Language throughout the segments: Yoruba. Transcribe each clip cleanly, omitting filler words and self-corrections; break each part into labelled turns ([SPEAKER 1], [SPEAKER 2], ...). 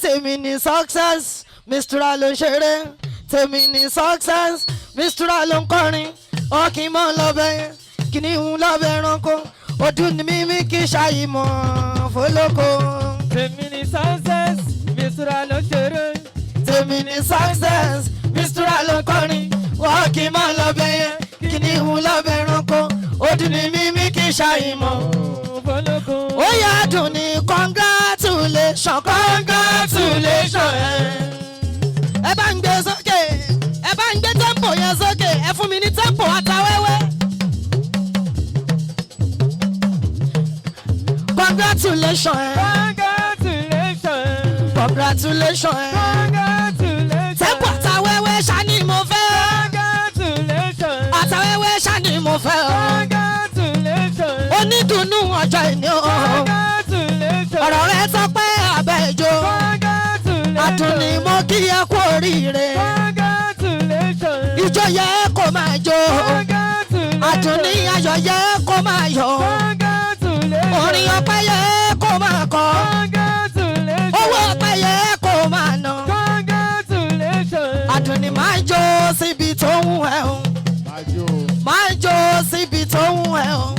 [SPEAKER 1] Tèmi ní Success, Mistura ló ń ṣeré. Tèmi ní Success, Mistura ló ń kọrin. Ọkì mọ́ lọ́bẹ̀, kìnìún lọ́bẹ̀, ẹranko ọdún ní mímí kì í ṣàyìmọ̀ fọlọ́kọ.
[SPEAKER 2] Tèmi ni Success, Mistura ló ṣeré.
[SPEAKER 1] Tèmi ní Success, Mistura ló ń kọrin. Ọkì mọ́ lọ́bẹ̀, kìnìún lọ́bẹ̀, ẹranko ọdún ní mímí kì í ṣàyìmọ̀.
[SPEAKER 2] Fọlọ́kọ.
[SPEAKER 1] Ó yá dùn ní congratulation, congratulation. Ẹ bá ń gbé sókè, ẹ bá ń gbé tempo yẹn sókè, ẹ fún mi ní tempo àtàwẹ́wẹ́. Congratulation.
[SPEAKER 2] Congratulation.
[SPEAKER 1] Congratulation.
[SPEAKER 2] Congratulation.
[SPEAKER 1] Tempo àtàwẹ́wẹ́ ṣá ni mo fẹ́.
[SPEAKER 2] Congratulation.
[SPEAKER 1] Àtàwẹ́wẹ́ ṣá ni mo fẹ́ o.
[SPEAKER 2] Congratulation.
[SPEAKER 1] Onídùnnú ọjọ́ ìní o.
[SPEAKER 2] Congratulation.
[SPEAKER 1] Ọ̀rọ̀ rẹ sọ pé abẹ́ ìjó.
[SPEAKER 2] Congratulation.
[SPEAKER 1] Àdùnní, mo kí ẹ kú oríire.
[SPEAKER 2] Congratulation.
[SPEAKER 1] Ìjó yẹ kó máa jó.
[SPEAKER 2] Congratulation.
[SPEAKER 1] Àdùnní, ayọ̀ yẹ kó máa yọ̀.
[SPEAKER 2] Congratulation.
[SPEAKER 1] Orin ọpẹ́ yẹ kó máa kọ.
[SPEAKER 2] Congratulation.
[SPEAKER 1] Owó ọpẹ́ yẹ kó máa ná.
[SPEAKER 2] Congratulation.
[SPEAKER 1] Àdùnní, máa jó síbi tó ń ẹ o. Máa jó síbi tó ń ẹ o.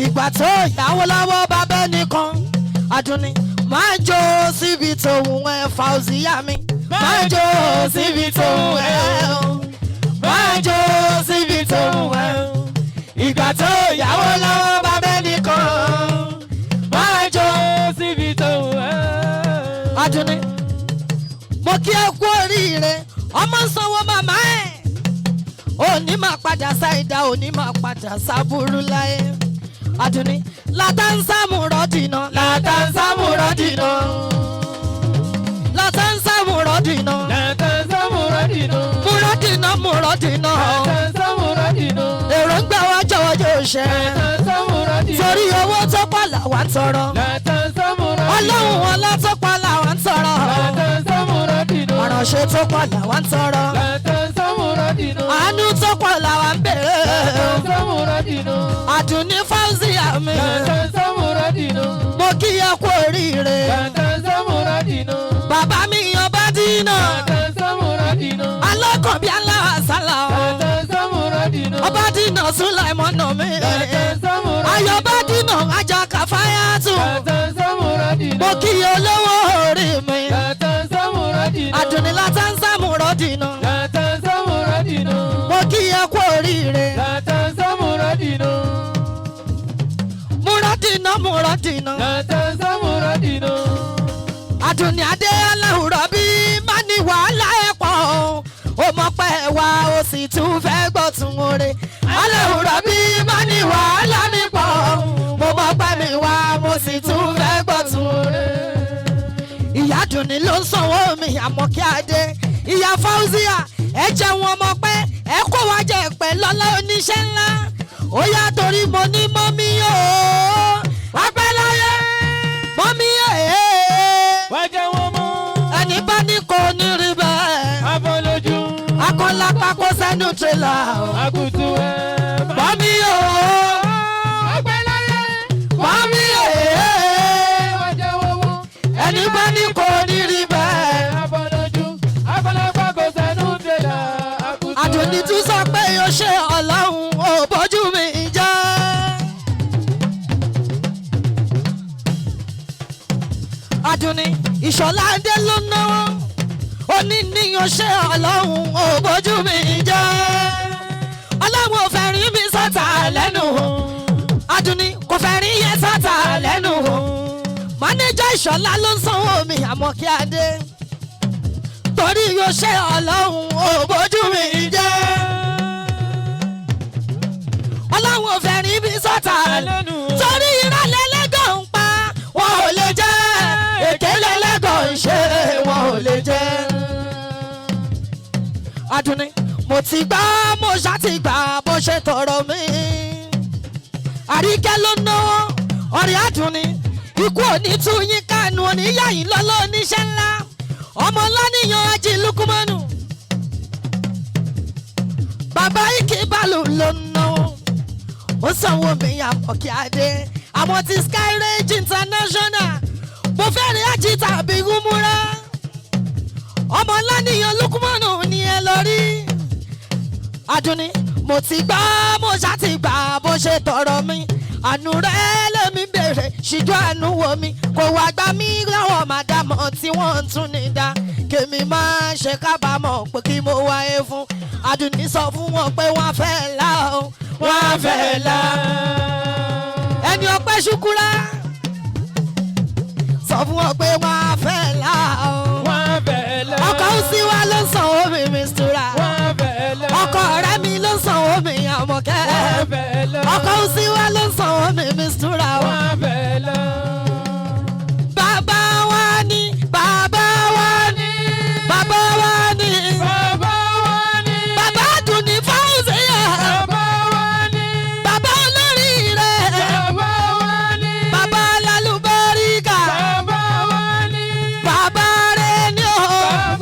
[SPEAKER 1] Ìgbà tó yàwó lọ́wọ́ bàbá ẹnìkan. Àdùnní, máa jó síbi tó ń ẹ. Fauziya mi, máa jó síbi tó ń ẹ o. Máa jó síbi tó ń ẹ o. Ìgbà tó yàwó lọ́wọ́ bàbá ẹnìkan, máa jó
[SPEAKER 2] síbi tó wù ẹ́.
[SPEAKER 1] Àdùnní, mo kí ẹ kú oríire. Ọmọ ń sanwó màmá ẹ̀, òní máa padà sáìdá, òní máa padà sábúrú láyé. Àdùnní, látàǹsàmù rọ́dìnà, látàǹsàmù rọ́dìnà, látàǹsàmù rọ́dìnà.
[SPEAKER 2] Látànsámúrọ́dìnà.
[SPEAKER 1] Múrọ́dìnà, múrọ́dìnà.
[SPEAKER 2] Látànsámúrọ́dìnà.
[SPEAKER 1] Èròǹgbà wa jọ̀wọ́ yóò ṣẹ.
[SPEAKER 2] Látànsámúrọ́dìnà.
[SPEAKER 1] Torí owó tó pọ̀ làwa ń tọrọ.
[SPEAKER 2] Látànsámúrọ́dìnà.
[SPEAKER 1] Ọlọ́run ọlá tó pọ̀ làwa ń tọrọ.
[SPEAKER 2] Látànsámúrọ́dìnà.
[SPEAKER 1] Ọ̀rànṣe tó pọ̀ làwa ń tọrọ.
[SPEAKER 2] Látànsámúrọ́dìnà.
[SPEAKER 1] Àánú tó pọ̀ làwa ń bèrè.
[SPEAKER 2] Látànsámúrọ́dìnà.
[SPEAKER 1] Àdùnní Fauzi àmì.
[SPEAKER 2] Látànsámúrọ́dìnà.
[SPEAKER 1] Mo kí ẹ kú oríire.
[SPEAKER 2] Látànsámúrọ́dìnà.
[SPEAKER 1] Bàbá mi ọba dínà.
[SPEAKER 2] Látànsámúrọ́dìnà.
[SPEAKER 1] Alákọ̀bí aláwàsálà.
[SPEAKER 2] Látànsámúrọ́dìnà.
[SPEAKER 1] Ọba dínà Sùláìmọ́nà mi.
[SPEAKER 2] Látànsámúrọ́dìnà.
[SPEAKER 1] Ayọ̀bá dínà ajá kàfáyàtù.
[SPEAKER 2] Látànsámúrọ́dìnà.
[SPEAKER 1] Mo kí olówó orí mi.
[SPEAKER 2] Látànsámúrọ́dìnà.
[SPEAKER 1] Àdùnní, látànsámúrọ́dìnà.
[SPEAKER 2] Látànsámúrọ́dìnà.
[SPEAKER 1] Mo kí ẹ kú oríire.
[SPEAKER 2] Látànsámúrọ́dìnà.
[SPEAKER 1] Múrọ́dìnà, múrọ́dìnà.
[SPEAKER 2] Látànsámúrọ́dìnà.
[SPEAKER 1] Àdùnní adé, aláwùrọ̀ bí má ní wàhálà ẹ̀ pọ̀ ó mọ̀ pé wá ó sì tún fẹ́ gbọ́ tún oore. Aláwùrọ̀ bí má ní wàhálà mi pọ̀, mo mọ̀ pé mi wá, mo sì tún fẹ́ gbọ́ tún oore. Ìyá Àdùnní ló ń sanwó mi, Àmọ̀kí Adé, ìyá Fauzia, ẹ jẹun ọmọ pẹ́, ẹ kó wa jẹ pẹ́ lọ́lá oníṣẹ́ ńlá. Ó yá, torí mo ní mọ́mí o, wá pẹ́ láyé mọ́mí ẹ̀.
[SPEAKER 2] Wá jẹ́ wọn mọ́.
[SPEAKER 1] Ẹni bá ní kò ní rí bẹ́ẹ̀.
[SPEAKER 2] Afọlójú.
[SPEAKER 1] Akọ́lápá kó sẹ́nu tírélà o.
[SPEAKER 2] Akutu ẹ̀.
[SPEAKER 1] Mọ́mí o.
[SPEAKER 2] Wá pẹ́ láyé.
[SPEAKER 1] Mọ́mí ẹ̀.
[SPEAKER 2] Wá jẹ́ wọn mọ́.
[SPEAKER 1] Ẹni bá ní kò ní rí bẹ́ẹ̀.
[SPEAKER 2] Afọlójú. Afọlápá kò sẹ́nu tẹ̀lá. Akutu ẹ̀.
[SPEAKER 1] Àdùnní tún sọ pé o ṣe Ọlọ́run ò bójú mi jẹ́. Àdùnní Ìṣọ̀lá Adé ló náwó, ó ní níyàn ṣe Ọlọ́run ò bójú mi jẹ́. Ọlọ́run ò fẹ́ rí mi sọ́tà lẹ́nu. Àdùnní kò fẹ́ rí yẹn sọ́tà lẹ́nu. Mánéjà Ìṣọ̀lá ló ń sanwó mi, Àmọ̀kí Adé, torí yóò ṣe Ọlọ́run ò bójú mi jẹ́. Ọlọ́run ò fẹ́ rí mi sọ́tà
[SPEAKER 2] lẹ́nu.
[SPEAKER 1] Torí ìrọ̀lẹ́ lẹ́gàn ń pa, wọn ò lè jẹ́. Èké lẹ́lẹ́gàn ń ṣe, wọn ò lè jẹ́. Àdùnní, mo ti gbà, mo ṣá ti gbà bó ṣe tọrọ mi. Àríkẹ́ ló náwó ọ̀rẹ́ Àdùnní, ikú òní tú yín kánú, oníyà yín lọ́lọ́ oníṣẹ́ ńlá, ọmọ ńlá níyàn ají lukumanu. Bàbá Ìkíbalù ló náwó, ó sanwó mi, Àmọ̀kí Adé, àwọn ti Sky Range International. Mo fẹ́ rí ají tàbí gúnmúra. Àdùnní mo ti gbà, mo ṣá ti gbà bó ṣe tọrọ mi. Àánú rẹ lèmi béèrè, ṣíjú àánú wo mi. Kò wá gbà mí lọ́wọ́ màdàmọ́ tí wọ́n ń tún ní dá. Kèmi máa ṣe kábàámọ̀ pé kí mo wáyé fún. Àdùnní sọ fún wọn pé wọ́n fẹ́ là ó, wọ́n fẹ́ là. Ẹni ọpẹ́ ṣukura sọ fún wọn pé wọ́n fẹ́ là ó.
[SPEAKER 2] Wọ́n fẹ́ là.
[SPEAKER 1] Ọkọ̀ òsì wa ló ń sanwó mi, mistura.
[SPEAKER 2] Wọ́n fẹ́ là.
[SPEAKER 1] Ọkọ ọ̀rẹ́ mi ló ń sanwó mi, àmọ̀kẹ́.
[SPEAKER 2] Wọ́n fẹ́ là.
[SPEAKER 1] Ọkọ̀ òsì wa ló ń sanwó mi, mistura.
[SPEAKER 2] Wọ́n fẹ́ là.
[SPEAKER 1] Bàbá wa ni, bàbá wa ni, bàbá wa ni,
[SPEAKER 2] Bàbá wa ni.
[SPEAKER 1] Bàbá Àdùnní Fáwùsíyà,
[SPEAKER 2] Bàbá wa ni.
[SPEAKER 1] Bàbá olórí rẹ̀,
[SPEAKER 2] Bàbá wa ni.
[SPEAKER 1] Bàbá lálùbáríkà,
[SPEAKER 2] Bàbá wa ni.
[SPEAKER 1] Bàbá rẹ̀ ni o,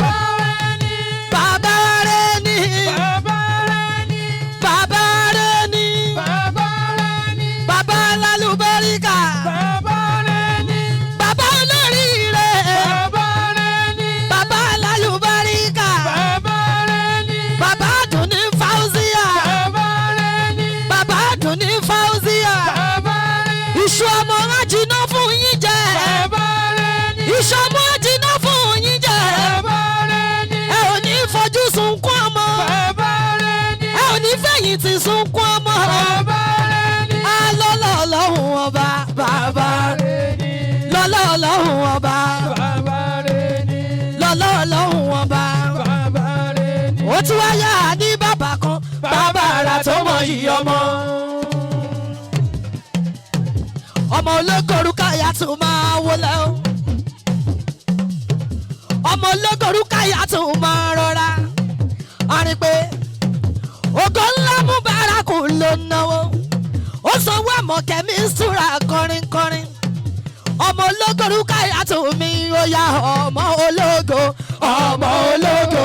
[SPEAKER 2] Bàbá wa ni.
[SPEAKER 1] Bàbá rẹ̀ ni,
[SPEAKER 2] Bàbá rẹ̀ ni.
[SPEAKER 1] Bàbá rẹ̀ ni,
[SPEAKER 2] Bàbá rẹ̀ ni.
[SPEAKER 1] Bàbá lálùbáríkà,
[SPEAKER 2] Bàbá rẹ̀ ni.
[SPEAKER 1] Bàbá olórí rẹ̀,
[SPEAKER 2] Bàbá rẹ̀ ni.
[SPEAKER 1] Bàbá lálùbáríkà,
[SPEAKER 2] Bàbá rẹ̀ ni.
[SPEAKER 1] Bàbá Àdùnní Fáwùsíyà,
[SPEAKER 2] Bàbá rẹ̀ ni.
[SPEAKER 1] Bàbá Àdùnní Fáwùsíyà,
[SPEAKER 2] Bàbá rẹ̀ ni.
[SPEAKER 1] Iṣu ọmọ ajiná fún yín jẹ.
[SPEAKER 2] Bàbá rẹ̀ ni.
[SPEAKER 1] Iṣu ọmọ ajiná fún yín jẹ.
[SPEAKER 2] Bàbá rẹ̀ ni.
[SPEAKER 1] Ẹ ò ní fojú sunkún ọmọ.
[SPEAKER 2] Bàbá rẹ̀ ni.
[SPEAKER 1] Ẹ ò ní fẹ̀yìntì sunkún ọmọ.
[SPEAKER 2] Bàbá rẹ̀ ni.
[SPEAKER 1] Alọ́lọ́ ọlọ́run ọba bàbá.
[SPEAKER 2] Rẹ̀ ni.
[SPEAKER 1] Lọ́lọ́ ọlọ́run ọba.
[SPEAKER 2] Bàbá rẹ̀ ni.
[SPEAKER 1] Lọ́lọ́ ọlọ́run ọba.
[SPEAKER 2] Bàbá rẹ̀ ni.
[SPEAKER 1] Ó tún wá yá ní bàbá kan. Bàbá ara tó mọ yìí ọmọ. Ọmọ ológo Rúkàyà tún máa wọlé o. Ọmọ ológo Rúkàyà tún máa rọra. A rí pé ògo ńlá mú bárakù ló náwó. Ó sanwó àmọ̀kẹ́mi súra kọrinkọrin. Ọmọ ológo Rúkàyà tún mi ó yá ọmọ ológo. Ọmọ ológo.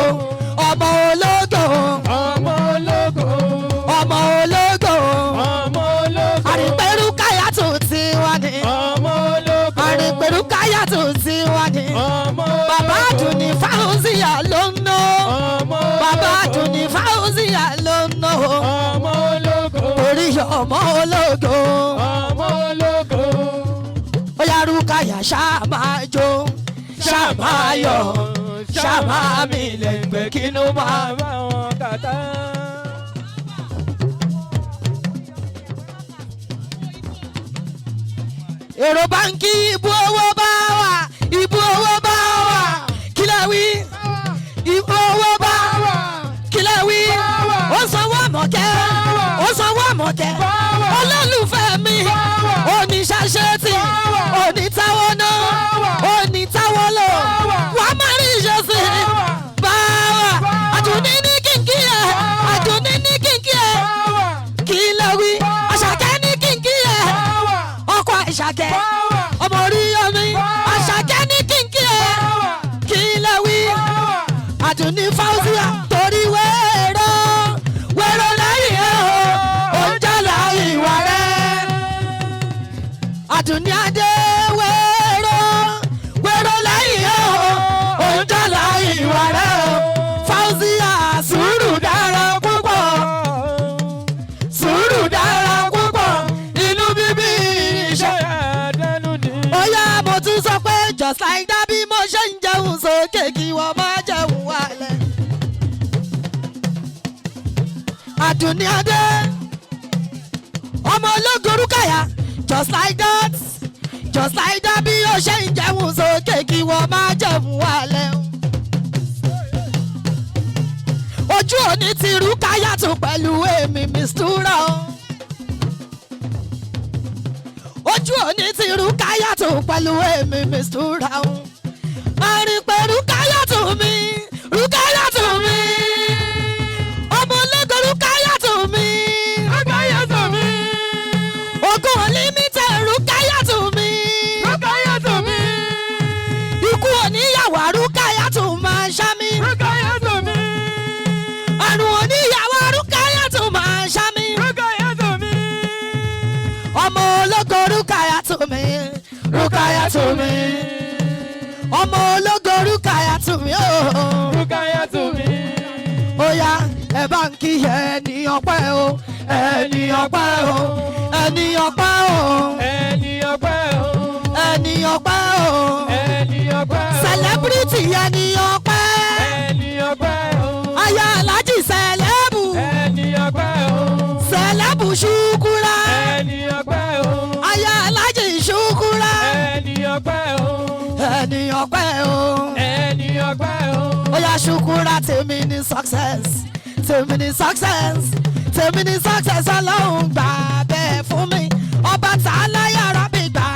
[SPEAKER 1] Ọmọ ológo.
[SPEAKER 2] Ọmọ ológo.
[SPEAKER 1] Ọmọ ológo.
[SPEAKER 2] Ọmọ ológo.
[SPEAKER 1] Àrìnpé Rúkàyà tún ti wá ní.
[SPEAKER 2] Ọmọ ológo.
[SPEAKER 1] Àrìnpé Rúkàyà tún ti wá ní.
[SPEAKER 2] Ọmọ ológo.
[SPEAKER 1] Bàbá Àdùnní Fáwùsíyà ló ń ná.
[SPEAKER 2] Ọmọ ológo.
[SPEAKER 1] Bàbá Àdùnní Fáwùsíyà ló ń ná.
[SPEAKER 2] Ọmọ ológo.
[SPEAKER 1] Orí ọmọ ológo.
[SPEAKER 2] Ọmọ ológo.
[SPEAKER 1] Ó yá Rúkàyà ṣáà máa jó. Ṣáà máa yọ̀. Ṣáà máa mi lẹ́gbẹ̀ẹ́ kínú máa.
[SPEAKER 2] Bàbá wọn kàtá.
[SPEAKER 1] Èrò báńkì ibú owó bá wà, ibú owó bá wà, kí lẹ wí? Ibú owó bá wà, kí lẹ wí? Ó sanwó àmọ̀kẹ́, ó sanwó àmọ̀kẹ́, olólùfẹ́ mi, oníṣàṣetì, onítàwọ́ náà, onítàwọ́ lò, wàá má rí ìṣesí, báwa, Àdùnní ní kínkín ẹ̀, Àdùnní ní kínkín ẹ̀, kí lẹ wí? Àṣàkẹ́ ní kínkín ẹ̀, ọkọ Àṣàkẹ́, ọmọ orí omi, Àṣàkẹ́ ní kínkín ẹ̀, kí lẹ wí? Àdùnní Fáwùsíà torí wẹ́rọ wẹ́rọ lẹ́yìn ẹ̀ o, ó ń jàlá ìwà rẹ̀. Àdùnní Adé wẹ́rọ wẹ́rọ lẹ́yìn ẹ̀ o, ó ń jàlá ìwà rẹ̀ o. Fáwùsíà sùúrù dára púpọ̀, sùúrù dára púpọ̀, inú bíbí iṣẹ́.
[SPEAKER 2] Àdánù ni.
[SPEAKER 1] Ó yá mo tún sọ pé just like that bí mo ṣe ń jẹun sókè kí wọ́n má jẹun wálẹ̀. Àdùnní Adé ọmọ ológo Rúkàyà just like that, just like that bí ó ṣe ń jẹun sókè kí wọ́n má jẹun wálẹ̀. Ojú òní ti Rúkàyà tún pẹ̀lú èmi mistura o. Ojú òní ti Rúkàyà tún pẹ̀lú èmi mistura o. Àrìnpẹ̀ Rúkàyà tún mi, Rúkàyà tún mi. Ọmọ ológo Rúkàyà tún mi.
[SPEAKER 2] Rúkàyà tún mi.
[SPEAKER 1] Ogun unlimited Rúkàyà tún mi.
[SPEAKER 2] Rúkàyà tún mi.
[SPEAKER 1] Ikú oníyàwó Rúkàyà tún máa ṣá mi.
[SPEAKER 2] Rúkàyà tún mi.
[SPEAKER 1] Àrùn oníyàwó Rúkàyà tún máa ṣá mi.
[SPEAKER 2] Rúkàyà tún mi.
[SPEAKER 1] Ọmọ ológo Rúkàyà tún mi. Rúkàyà tún mi. Ọmọ ológo Rúkàyà tún mi.
[SPEAKER 2] Rúkàyà tún mi.
[SPEAKER 1] Ó yá ẹ bá ń kí ẹni ọpẹ́ o, ẹni ọpẹ́ o, ẹni ọpẹ́ o,
[SPEAKER 2] Ẹni ọpẹ́ o.
[SPEAKER 1] ẹni ọpẹ́ o,
[SPEAKER 2] Ẹni ọpẹ́ o.
[SPEAKER 1] celebrity ẹni ọpẹ́,
[SPEAKER 2] Ẹni ọpẹ́ o.
[SPEAKER 1] aya Alhaji celeb,
[SPEAKER 2] Ẹni ọpẹ́ o.
[SPEAKER 1] celeb Ṣukura,
[SPEAKER 2] Ẹni ọpẹ́ o.
[SPEAKER 1] aya Alhaji Ṣukura,
[SPEAKER 2] Ẹni ọpẹ́ o.
[SPEAKER 1] ẹni ọpẹ́ o.
[SPEAKER 2] Ẹni ọpẹ́ o.
[SPEAKER 1] Ó yá Ṣukura, tèmi ní success, tèmi ní success, tèmi ní success. Ọlọ́run gbà bẹ́ẹ̀ fún mi, ọba tààlà yàrá mi gbà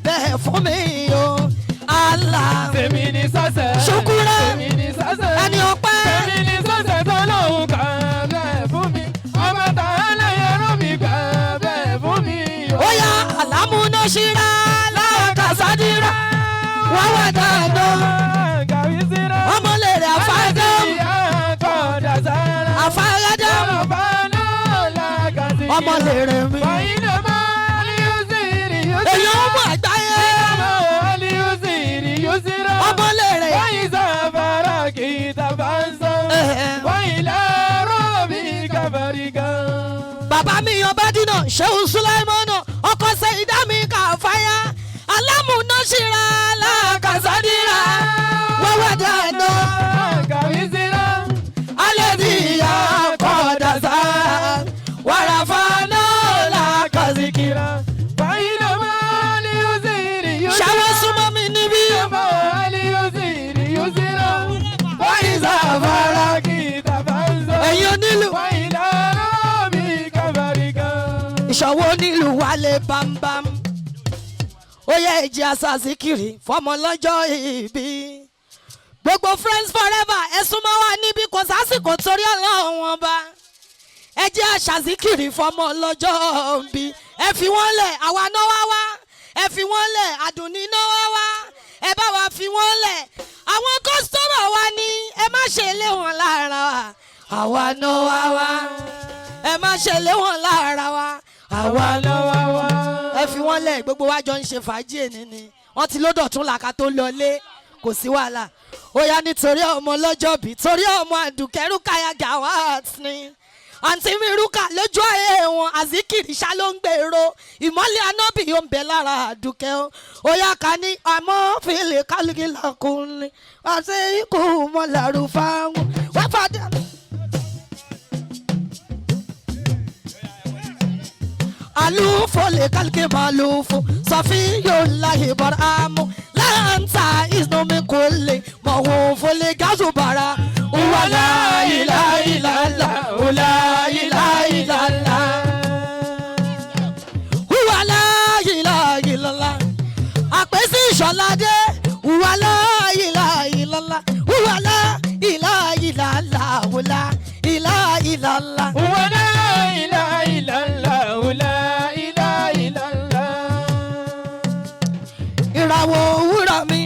[SPEAKER 1] bẹ́ẹ̀ fún mi o, Allah.
[SPEAKER 2] Tèmi ní sọ́sẹ̀.
[SPEAKER 1] Ṣukura.
[SPEAKER 2] Tèmi ní sọ́sẹ̀.
[SPEAKER 1] Ẹni ọpẹ́.
[SPEAKER 2] Tèmi ní sọ́sẹ̀ tọ́lọ́hún gbà bẹ́ẹ̀ fún mi. Ọba tààlà yẹrù mi gbà bẹ́ẹ̀ fún mi o.
[SPEAKER 1] Ó yá àlámúná ṣíra lákàsádìrà wọ́n wà dáadáa.
[SPEAKER 2] Gàrí síra.
[SPEAKER 1] Ọmọlèrè àfáàdàm, àfáàdàm, ọmọlèrè mi. Èyí ọmọ àgbáyé, ọmọlèrè. Bàbá mi ọba dínà ṣéun sulaimana ọkọ sẹyìndá mi kà fáyà alámúná ṣíra lákàsádìrà wọ́n wà dáadáa. Alẹ́ ní ìyá kọ́dà sá wàràfà náà làkàzìkìrà. Ṣàwọn súnmọ́ mi níbí. Ẹ̀yin onílù. Ìṣọwọ́ onílù wálé bámbám. Ó yẹ ìjì àṣàṣìkiri fọmọ lọ́jọ́ ìbí. Gbogbo friends forever, ẹ súnmọ́ wa níbí, kò sásìkò torí Ọlọ́run ọba. Ẹ jẹ́ àṣàṣìkiri fọmọ lọ́jọ́ ìbí. Ẹ fi wọ́n lẹ̀, àwa náà wá wá. Ẹ fi wọ́n lẹ̀, àdùnní náà wá wá. Ẹ bá wa fi wọ́n lẹ̀. Àwọn kọ́sítọ́mà wa ní ẹ má ṣe lé wọn lára wa. Àwa náà wá wá. Ẹ má ṣe lé wọn lára wa. Àwa
[SPEAKER 2] náà wá wá.
[SPEAKER 1] Ẹ fi wọ́n lẹ̀, gbogbo wa jọ ń ṣe fàájì èní ni. Wọ́n ti lódò tún làkà tó lọlé, kò sí wàhálà. Ó yá, nítorí ọmọ lọ́jọ́ bí, torí ọmọ àdùkẹ́rù káyà Gawat ni àǹtí mi rúkà lójú ayé wọn, àzíkìrì ṣá ló ń gbèrò ìmọ́lẹ̀ anábì yóò ń bẹ lára àdùkẹ́ o. Ó yá, ká ní àmọ́ fìlè kálíkì làkúnlé àti ikú mọ́làrú fáwọn wọ́n fàdé. Alufo le kalke malufo safiyo lahi baramu lanta isnomi kulle mawufo le gazu bara wala ilaha illallah, la ilaha illallah, wala ilaha illallah. Àpèsè ìṣọ̀ládé, wala ilaha illallah, wala ilaha illallah, wala ilaha illallah.
[SPEAKER 2] Wala ilaha illallah, la ilaha illallah.
[SPEAKER 1] Ìràwọ̀ òwúrọ̀ mi,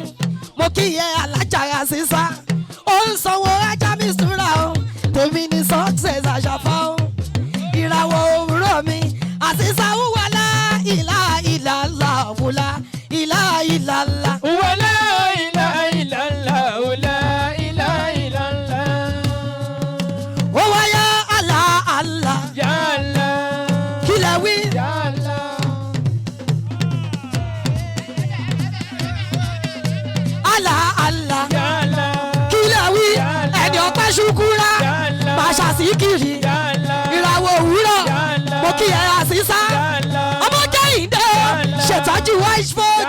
[SPEAKER 1] mo kí yẹ alájà àṣìṣà, ó ń sanwó ajá mi súra o, tèmi ní success àṣàfà o. Ìràwọ̀ òwúrọ̀ mi àṣìṣà, wàlá ìlà ìlà ńlá wùlá ìlà ìlà ńlá.
[SPEAKER 2] Wala ilaha illallah, la ilaha illallah.
[SPEAKER 1] Ó wáyà àlà àlà.
[SPEAKER 2] Ya Allah.
[SPEAKER 1] Kílẹ̀ wí.
[SPEAKER 2] Ya Allah.
[SPEAKER 1] Àlà àlà.
[SPEAKER 2] Ya Allah.
[SPEAKER 1] Kílẹ̀ wí. Ẹni ọpẹ́ ṣukúra máa ṣàṣìkiri.
[SPEAKER 2] Ya Allah.
[SPEAKER 1] Ìràwọ̀ òwúrọ̀, mo kí ẹ àṣìṣà.
[SPEAKER 2] Ya Allah.
[SPEAKER 1] Ọmọ kẹ́hìndé ṣètọ́jú washford,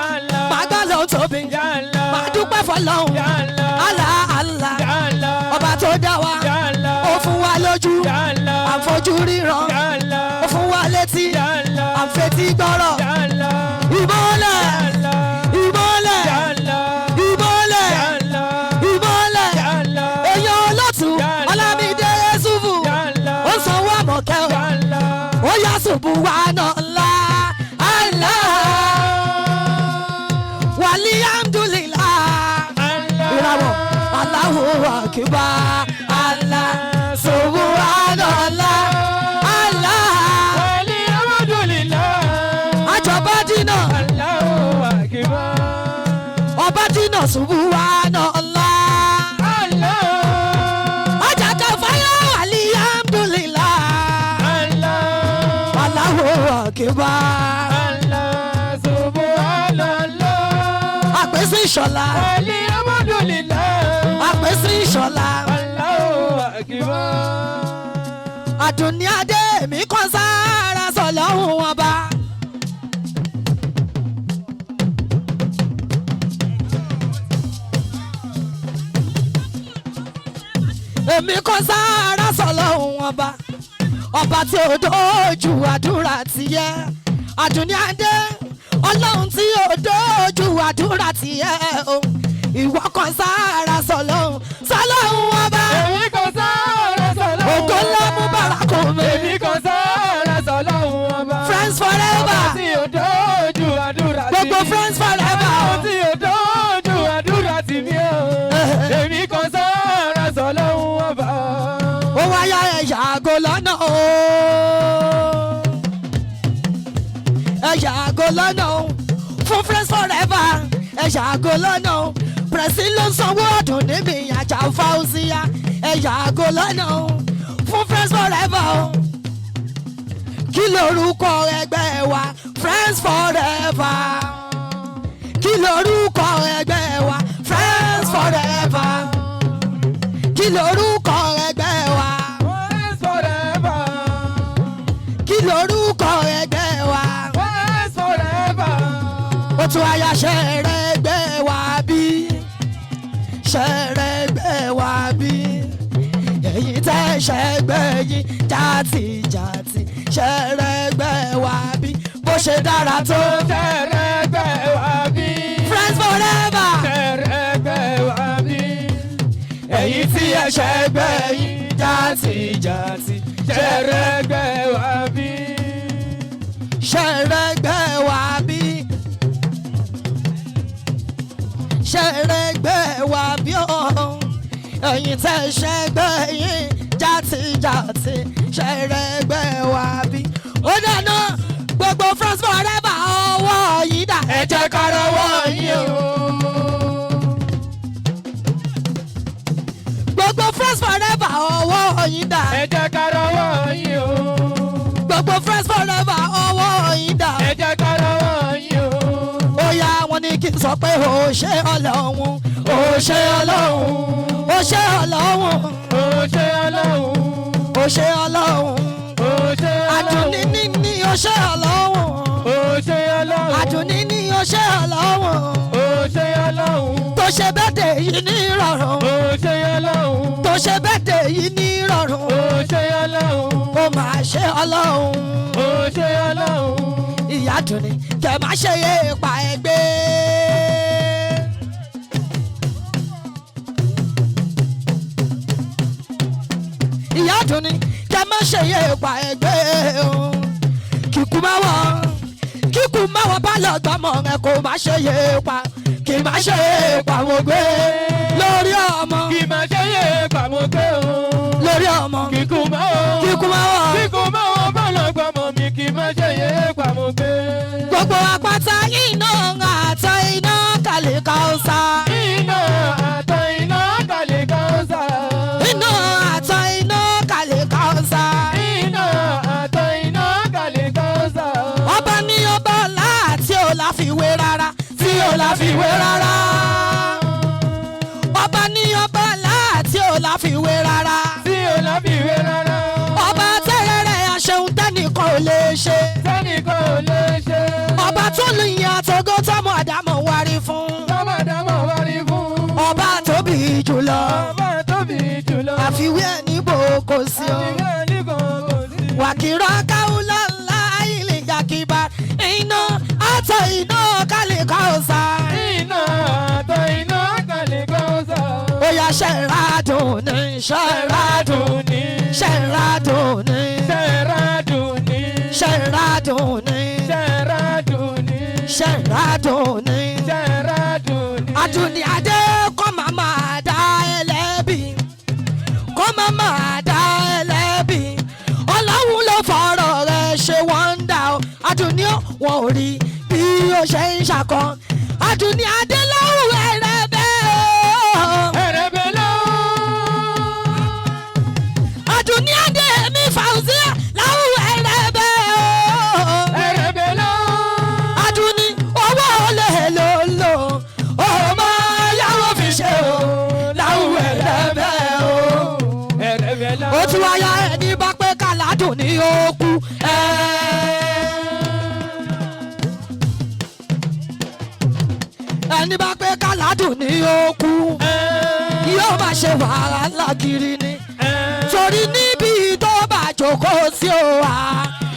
[SPEAKER 1] màá gbọ́ lóhun tóbi.
[SPEAKER 2] Ya Allah.
[SPEAKER 1] Màá dúpẹ́ fọlọ́hún.
[SPEAKER 2] Ya Allah.
[SPEAKER 1] Àlà àlà.
[SPEAKER 2] Ya Allah.
[SPEAKER 1] Ọba tó dá wa,
[SPEAKER 2] Ya Allah.
[SPEAKER 1] ó fún wa lójú,
[SPEAKER 2] Ya Allah.
[SPEAKER 1] à ń fojú ríran.
[SPEAKER 2] Ya Allah.
[SPEAKER 1] Ó fún wa létí,
[SPEAKER 2] Ya Allah.
[SPEAKER 1] à ń fetí gbọ́rọ̀.
[SPEAKER 2] Ya Allah.
[SPEAKER 1] Ìmọ́lẹ̀, ìmọ́lẹ̀,
[SPEAKER 2] Ya Allah.
[SPEAKER 1] ìmọ́lẹ̀,
[SPEAKER 2] Ya Allah.
[SPEAKER 1] ìmọ́lẹ̀.
[SPEAKER 2] Ya Allah.
[SPEAKER 1] Èèyàn olótù
[SPEAKER 2] Ya Allah.
[SPEAKER 1] Ọlámídé Yẹ́sùfù,
[SPEAKER 2] Ya Allah.
[SPEAKER 1] ó sanwó àmọ̀kẹ́ o.
[SPEAKER 2] Ya Allah.
[SPEAKER 1] Ó yá, ṣùbù wa náà ńlá àlá wàlí alhamdulillah.
[SPEAKER 2] Allah.
[SPEAKER 1] Ìràwọ̀, Allahu akbar, àlá ṣùbù wa náà ńlá àlá.
[SPEAKER 2] Alhamdulillah.
[SPEAKER 1] Àjọba dínà.
[SPEAKER 2] Allahu akbar.
[SPEAKER 1] Ọba dínà, ṣùbù wa náà ńlá.
[SPEAKER 2] Allah.
[SPEAKER 1] Ọjà kan fáyà, wàlí alhamdulillah. Akbar.
[SPEAKER 2] Allah subhanallah.
[SPEAKER 1] Àpèsè ìṣọ̀lá.
[SPEAKER 2] Alhamdulillah.
[SPEAKER 1] Àpèsè ìṣọ̀lá.
[SPEAKER 2] Allahu akbar.
[SPEAKER 1] Àdùnní adé mi kan sára sọ̀lọ́hún ọba. Èmi kan sára sọ̀lọ́hún ọba. Ọba tí ó dójú àdúrà ti yẹ. Àdùnní adé ọlọ́run tí ó dójú àdúrà ti yẹ o. Ìwọ kan sára sọ̀lọ́hún sọ̀lọ́hún ọba.
[SPEAKER 2] Èmi kan sára sọ̀lọ́hún
[SPEAKER 1] Ògo ńlá mú bàràkù mi.
[SPEAKER 2] Èmi kan sára sọ̀lọ́hún ọba.
[SPEAKER 1] Friends forever.
[SPEAKER 2] Ọba tí ó dójú àdúrà tì mí.
[SPEAKER 1] Gbogbo friends forever.
[SPEAKER 2] Ọba tí ó dójú àdúrà tì mí o. Èmi kan sára sọ̀lọ́hún ọba.
[SPEAKER 1] Ó wáyà ẹ yàgò lọ́nà o. Ẹ yàgò lọ́nà o. Fún friends forever. Ẹ yàgò lọ́nà o. Pẹ̀sì ló ń sanwó ọdún níbi ìyàjà fáwọ́síyá. Ẹ yàgò lọ́nà o. Fún friends forever o. Kí lorúkọ ẹgbẹ́ wa? Friends forever. Kí lorúkọ ẹgbẹ́ wa? Friends forever. Kí lorúkọ ẹgbẹ́ wa?
[SPEAKER 2] Friends forever.
[SPEAKER 1] Kí lorúkọ ẹgbẹ́ wa?
[SPEAKER 2] Friends forever.
[SPEAKER 1] Ó tún aya ṣẹ̀rẹ̀gbẹ́ wa bí, ṣẹ̀rẹ̀gbẹ́ wa bí. Èyí tẹ́ ṣẹ̀gbẹ́ yín játijàti, ṣẹ̀rẹ̀gbẹ́ wa bí. Bó ṣe dára tó.
[SPEAKER 2] Ṣẹ̀rẹ̀gbẹ́ wa bí.
[SPEAKER 1] Friends forever.
[SPEAKER 2] Ṣẹ̀rẹ̀gbẹ́ wa bí. Ẹ̀yin tí ẹ ṣẹ̀gbẹ́ yín játijàti. Ṣẹ̀rẹ̀gbẹ́ wa bí.
[SPEAKER 1] Ṣẹ̀rẹ̀gbẹ́ wa bí. Ṣẹ̀rẹ̀gbẹ́ wa bí o. Ẹ̀yin tẹ́ ṣẹ̀gbẹ́ yín játijàti. Ṣẹ̀rẹ̀gbẹ́ wa bí. Ó dáná gbogbo friends forever ọwọ́ yìí dà.
[SPEAKER 2] Ẹ jẹ́ ká rọwọ́ yín o.
[SPEAKER 1] Gbogbo friends forever ọwọ́ yìí dà.
[SPEAKER 2] Ẹ jẹ́ ká rọwọ́ yín o.
[SPEAKER 1] Gbogbo friends forever ọwọ́ yìí dà.
[SPEAKER 2] Ẹ jẹ́ ká rọwọ́ yín o.
[SPEAKER 1] Ó yá wọn ní kí n sọ pé ó ṣe Ọlọ́run, ó ṣe Ọlọ́run, ó ṣe Ọlọ́run,
[SPEAKER 2] Ó ṣé Ọlọ́run.
[SPEAKER 1] ó ṣe Ọlọ́run.
[SPEAKER 2] Ó ṣé Ọlọ́run.
[SPEAKER 1] Àdùnní ní ní ó ṣe Ọlọ́run.
[SPEAKER 2] Ó ṣé Ọlọ́run.
[SPEAKER 1] Àdùnní ní ó ṣe Ọlọ́run.
[SPEAKER 2] Ó ṣé Ọlọ́run.
[SPEAKER 1] Tó ṣe bẹ́ẹ̀dẹ̀ yìí ní ìrọ̀rùn.
[SPEAKER 2] Ó ṣé Ọlọ́run.
[SPEAKER 1] Tó ṣe bẹ́ẹ̀dẹ̀ yìí ní ìrọ̀rùn.
[SPEAKER 2] Ó ṣé Ọlọ́run.
[SPEAKER 1] Ó máa ṣe Ọlọ́run.
[SPEAKER 2] Ó ṣé Ọlọ́run.
[SPEAKER 1] Ìyá Àdùnní kẹ má ṣe yé pa ẹgbẹ́. Ìyá Àdùnní kẹ má ṣe yé pa ẹgbẹ́ o. Kíkú má wọ̀, kíkú má wọ̀ bá lọ gbọ́mọ rẹ kó má ṣe yé pa, kì má ṣe yé pa mo gbé lórí ọmọ,
[SPEAKER 2] Kì má ṣe yé pàmò pé o.
[SPEAKER 1] lórí ọmọ.
[SPEAKER 2] Kíkú má o.
[SPEAKER 1] Kíkú má wọ̀.
[SPEAKER 2] Kíkú má o bá lọ gbọ́mọ mi kì má ṣe yé pàmò pé.
[SPEAKER 1] Gbogbo àpáta iná àtọ iná kàlẹ́ kàọ́sà.
[SPEAKER 2] Iná àtọ̀ iná kàlẹ́ kánsá.
[SPEAKER 1] Iná àtọ iná kàlẹ́ kàọ́sà.
[SPEAKER 2] Iná àtọ̀ iná kàlẹ́ kánsá.
[SPEAKER 1] Ọba ní ọba ọlá tí ò láfiwé rárá, tí ò láfiwé rárá. Ọba ní ọba ọlá tí ò láfiwé rárá.
[SPEAKER 2] Tí o láfiwé rárá.
[SPEAKER 1] Ọba tẹ́rẹ̀rẹ̀ aṣeun tẹ́nìkan ò lè ṣe.
[SPEAKER 2] Tẹ́nìkan ò lè ṣe.
[SPEAKER 1] Ọba tó lu ìyẹn àtọgọ́ tọmọ àdámọ̀ wárí fún.
[SPEAKER 2] Tọ́mọ̀dámọ̀ wárí fún.
[SPEAKER 1] Ọba tóbi jùlọ.
[SPEAKER 2] Ọba tóbi jùlọ.
[SPEAKER 1] Àfiwé ẹ̀ níbo kò sí o.
[SPEAKER 2] Àfiwé ẹnìkan kò sí.
[SPEAKER 1] Wàkìrọ̀ káwùlà ńlá ilé yakiba iná àtọ̀ iná kálí kọ́sà.
[SPEAKER 2] Iná àtọ̀ iná kàlẹ́ kánsá.
[SPEAKER 1] Ó yá ṣẹ̀rádùn ní ṣẹ̀rádùn
[SPEAKER 2] ní.
[SPEAKER 1] ṣẹ̀rádùn ní
[SPEAKER 2] Ṣẹ̀rádùn ní.
[SPEAKER 1] ṣẹ̀rádùn ní
[SPEAKER 2] Ṣẹ̀rádùn ní.
[SPEAKER 1] ṣẹ̀rádùn ní.
[SPEAKER 2] Ṣẹ̀rádùn ní.
[SPEAKER 1] Àdùnní adé kọ́ máa máa dá ẹlẹ́bi, kọ́ máa máa dá ẹlẹ́bi. Ọlọ́run ló fọ̀rọ̀ rẹ̀ ṣe wọ́n ń dà ó. Àdùnní ó, wọn ò rí bí ó ṣe ń ṣàkọ. Àdùnní adé lọ́hùn ẹ̀rẹ̀bẹ̀ o.
[SPEAKER 2] Ẹ̀rẹ̀bẹ̀ lọ́wọ́.
[SPEAKER 1] Àdùnní adé mi Fàùzíà lọ́hùn ẹ̀rẹ̀bẹ̀ o. Ó tún wáyà ẹni bá pé kàládùn ní òkú. Ẹni bá pé kàládùn ní òkú yóò máa ṣe wàhálà kiri ni. Torí níbi tó bá jókòó sí o wá.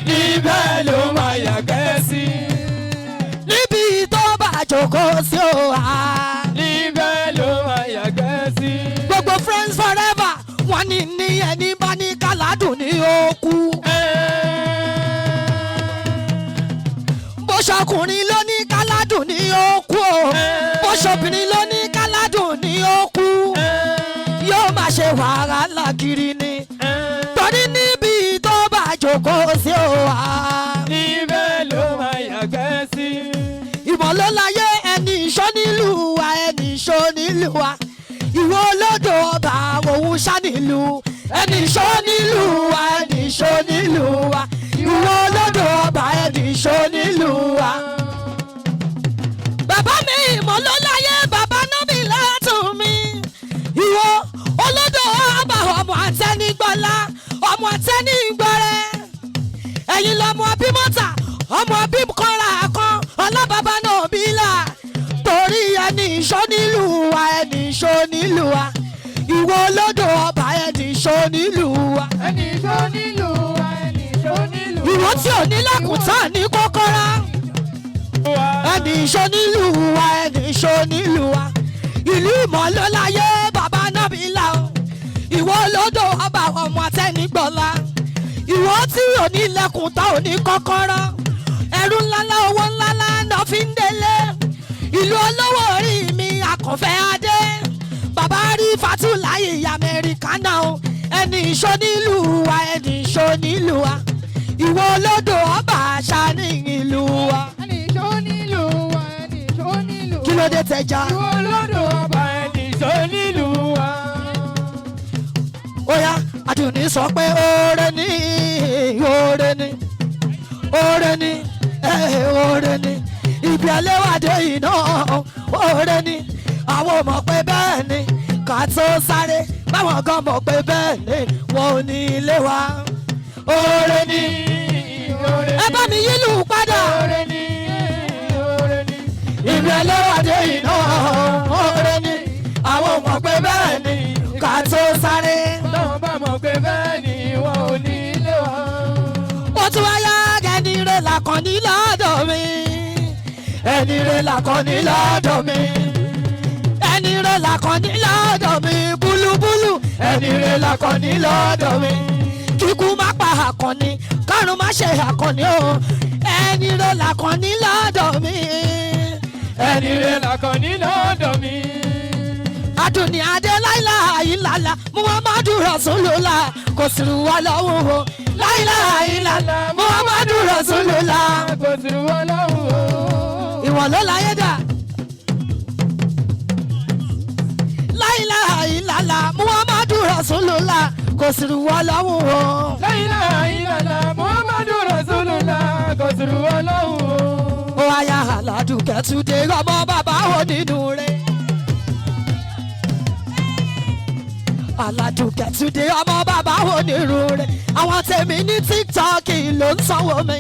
[SPEAKER 2] Ibẹ̀ ló máa yàgbẹ́ sí.
[SPEAKER 1] Níbi tó bá jókòó sí o wá.
[SPEAKER 2] Ibẹ̀ ló máa yàgbẹ́ sí.
[SPEAKER 1] Gbogbo friends forever wọ́n ní ní ẹni bá ní kàládùn ní òkú. Bó ṣọkùnrin ló ní káládùn ní òkú o, bó ṣobìnrin ló ní káládùn ní òkú, yóò máa ṣe wàhálà kiri ni. Torí níbi tó bá jókòó sí o wá.
[SPEAKER 2] Ibẹ̀ ló máa yàgbẹ́ sí.
[SPEAKER 1] Ìmọ̀ ló láyé ẹni ìṣó nílùú wa, ẹni ìṣó nílùú wa. Ìwọ olódò ọba òun ṣá nílùú. Ẹni ìṣó nílùú wa, ẹni ìṣó nílùú wa. Ìwọ olódò ọba ẹni ìṣó nílùú wa. Bàbá mi ìmọ̀ ló láyé bàbá náà mi látùn mi. Ìwọ olódò ọba ọmọ àtẹnigbọ́lá ọmọ àtẹnigbọ́rẹ́. Ẹ̀yin lọmọ abímọ́ta ọmọ abíkọ́ra kan ọlábàbá náà bí là. Torí ẹni ìṣó nílùú wa, ẹni ìṣó nílùú wa. Ìwọ olódò ọba ẹni ìṣó nílùú wa.
[SPEAKER 2] Ẹni tó nílùú wa, ẹni tó nílùú wa.
[SPEAKER 1] Ìwọ tí ò ní lákùntàn ní kọ́kọ́rọ́. Ẹni ìṣó nílùú wa, ẹni ìṣó nílùú wa. Ìlú ìmọ̀ ló láyé bàbá náà bí là o. Ìwọ olódò ọba ọmọ àtẹnigbọ̀lá. Ìwọ tí ò ní ilẹ̀kùn tá ò ní kọ́kọ́rọ́. Ẹrú ńláńlá owó ńláńlá náà fi ń délé. Ìlú olówó orí mi àkànfẹ́ adé. Bàbá rí Fatúláyé Amẹ́ríkánà o. Ẹni ìṣó nílùú wa, ẹni ìṣó nílùú wa. Ìwọ olódò ọba àṣà ní ìlú wa.
[SPEAKER 2] Ẹni tó nílùú wa, ẹni tó nílùú wa.
[SPEAKER 1] Kí ló dé tẹja?
[SPEAKER 2] Ìwọ olódò ọba ẹni tó nílùú wa.
[SPEAKER 1] Ó yá, Àdùnní sọ pé oore ni, oore ni, oore ni, oore ni. Ibi ẹlẹ́wàdé iná oore ni. Àwọn mọ̀ pé bẹ́ẹ̀ ni ká tó sáré, báwọn kan mọ̀ pé bẹ́ẹ̀ ni wọn ò ní ilé wa. Oore ni. Ẹ bá mi yílù padà.
[SPEAKER 2] Oore ni, oore ni.
[SPEAKER 1] Ibi ẹlẹ́wàdé iná oore ni. Àwọn mọ̀ pé bẹ́ẹ̀ ni ká tó sáré.
[SPEAKER 2] Táwọn bá mọ̀ pé bẹ́ẹ̀ ni wọn ò ní ilé wa.
[SPEAKER 1] Ó tún wáyá ẹni rẹ̀ làkànní lọ́dọ̀ mi. Ẹni rẹ̀ làkànní lọ́dọ̀ mi. Ẹni rẹ̀ làkànní lọ́dọ̀ mi. Búlúbúlú ẹni rẹ̀ làkànní lọ́dọ̀ mi. Kíkú má pa àkànní, kárùn má ṣe àkànní o. Ẹni rẹ̀ làkànní lọ́dọ̀ mi.
[SPEAKER 2] Ẹni rẹ̀ làkànní lọ́dọ̀ mi.
[SPEAKER 1] Àdùnní adé láìlá ìlàlá Muhammadu Rasulullah kò sì rú wa lọ́wọ́ o. Láìlá ìlàlá Muhammadu Rasulullah.
[SPEAKER 2] Kò sí wọn lọ́wọ́ o.
[SPEAKER 1] Ìwọ̀n ló láyé dà. Láìlá ìlàlá Muhammadu Rasulullah kò sì rú wa lọ́wọ́ o.
[SPEAKER 2] Láìlá ìlàlá Muhammadu Rasulullah kò sí wọn lọ́wọ́ o.
[SPEAKER 1] Ó wáyà Aládùkẹ́ Túndé ọmọ bàbá wo nínú rẹ̀. Aládùkẹ́ Túndé ọmọ bàbá wo nínú rẹ̀. Àwọn tèmi ní TikTok ló ń sanwó mi.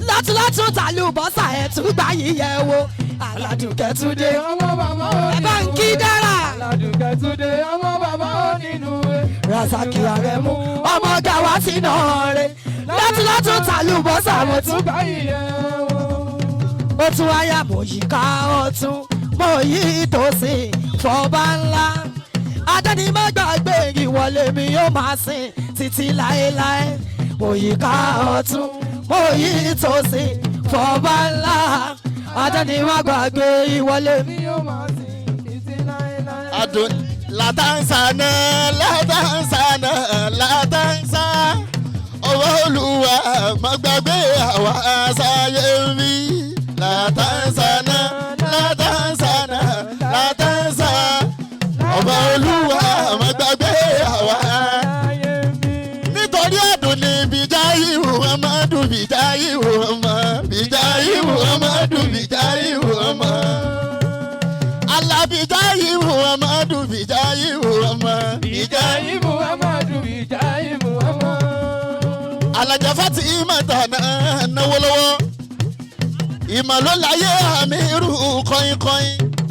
[SPEAKER 1] Látúlátún tàlùbọ́sà ẹ̀ tún gbá yíyẹ wo. Aládùkẹ́ Túndé
[SPEAKER 2] Ọmọ bàbá
[SPEAKER 1] ẹ bá ń kí dára.
[SPEAKER 2] Aládùkẹ́ Túndé ọmọ bàbá onínú rẹ̀.
[SPEAKER 1] Rasaki Aremu ọmọ gàwá sínú rẹ̀. Látúlátún tàlùbọ́sà mo tún.
[SPEAKER 2] Tún bá ìyẹn wò.
[SPEAKER 1] Ó tún wáyà mo yí ká ọ̀tún mo yí tòsí fọba ńlá. Adẹ́ni má gbàgbé ìwọlé mi yóò máa sìn títí láéláé. Mo yí ká ọ̀tún mo yí tòsí fọba ńlá. Adẹ́ni má gbàgbé ìwọlé mi.
[SPEAKER 2] Mi yóò máa sìn títí láéláé.
[SPEAKER 3] Adùn látàǹsánà látàǹsánà látàǹsá ọwọ́ Olúwa má gbàgbé àwa sáyé mi. Látàǹsánà látàǹsánà látàǹsá ọwọ́ Olúwa má gbàgbé àwa.
[SPEAKER 2] Láyé mi.
[SPEAKER 3] Nítorí àdùn ní bìjáyì Muhammadu bìjáyì Muhammad bìjáyì Muhammadu bìjáyì Muhammad. Alábìjáyì Muhammadu bìjáyì Muhammad.
[SPEAKER 2] Ìjáyí Muhammadu, ìjáyí Muhammad.
[SPEAKER 3] Alájà Fatima tànà náwó lọ́wọ́. Ìmọ̀ ló láyé àmì irú kọ́yìnkọ́yìn.